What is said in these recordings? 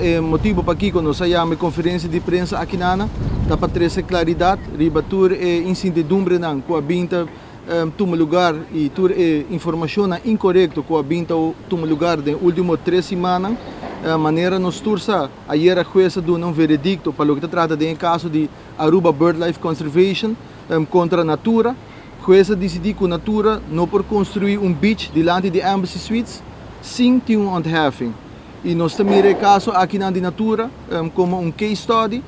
E motibo pakico nos a yama e conferencia di prensa aki nana ta pa trece claridad riba tur e incertidumbrenan cu a bin ta tuma lugar y tur e informacionnan incorecto cu a bin ta tuma lugar den ultimo 3 simannan. Manera nos tur sa, ayera huez a duna un veredicto pa loke ta trata den e caso di Aruba Birdlife Conservation contra Natura. Huez a dicidi cu Natura no por construi un beach dilanti di Embassy Suites sin tin un ontheffing. Y nos ta mira e caso akinan di Natura como un case study.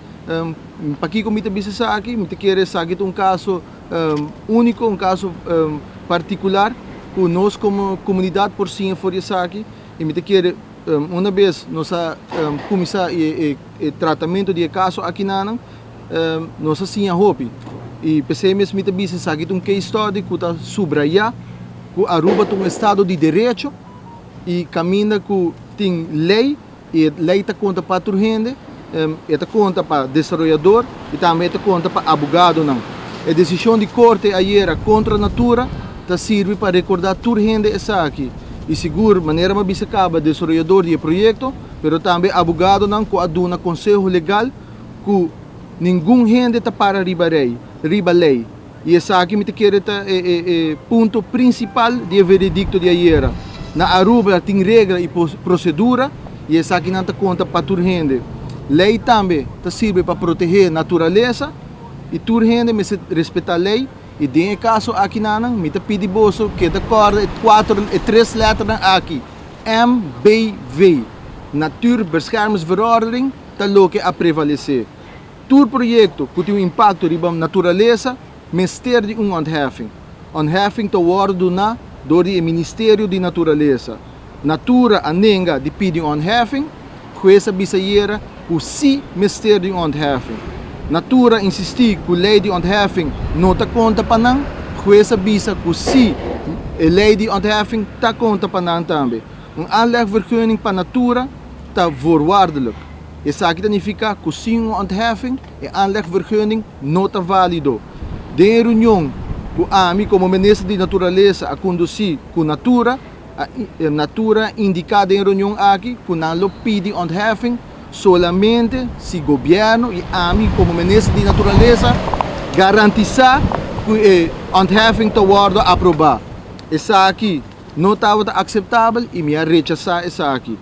Pakico mi ta bisa esaki? Mi ta kere esaki ta un caso unico, un caso particular cu nos como comunidad por siña for di esaki. Y mi ta kere una bes nos a cuminsa e tratamento di e caso akinanan, nos a siña hopi. Y p'esey mes mi ta bisa esaki ta un case study cu ta subraya cu Aruba ta un estado di derecho y caminda cu tin ley y e ley ta conta pa tur hende, e ta conta pa desaroyador y tambe e ta conta pa abogadonan. E decision di corte ayera contra Natura ta sirbi pa recorda tur hende esaki y sigur manera mi a bisa caba desaroyador di e proyecto pero tambe abogadonan cu a duna conseho legal cu ningun hende ta para riba rey, riba ley. Y esaki mi ta kere ta e punto principal di e veredicto di ayera. Na Aruba tin regla y procedura y esakinan ta conta pa tur hende. Ley tambe ta sirbi pa protege naturalesa y tur hende mester respeta ley y den e caso akinanan mi ta pidi boso keda corda e cuatro, e tres letternan aki, MBV, Natuurbeschermingsverordening, ta loke a prevalece. Tur proyecto cu tin un impacto riba naturalesa mester di un ontheffing. Ontheffing ta wordo duna door di e Ministerio di Naturalesa. Natura a nenga di pidi un ontheffing, huez a bisa ayera cu si mester di un ontheffing. Natura a insisti cu ley di ontheffing no ta conta pa nan, huez a bisa cu si e ley di ontheffing ta conta pa nan tambe. Un aanlegvergunning pa Natura ta voorwaardelijk. Esaki ta nifica cu sin un ontheffing e aanlegvergunning no ta valido. Den e reunion cu ami como Minister di Naturalesa a conduci cu Natura, a Natura a indica den e reunion aki cu nan lo pidi ontheffing solamente si Gobierno y ami como Minister di Naturalesa garantisa cu e ontheffing ta wordo aproba. Esaki no tabata aceptabel y mi a rechasa esaki.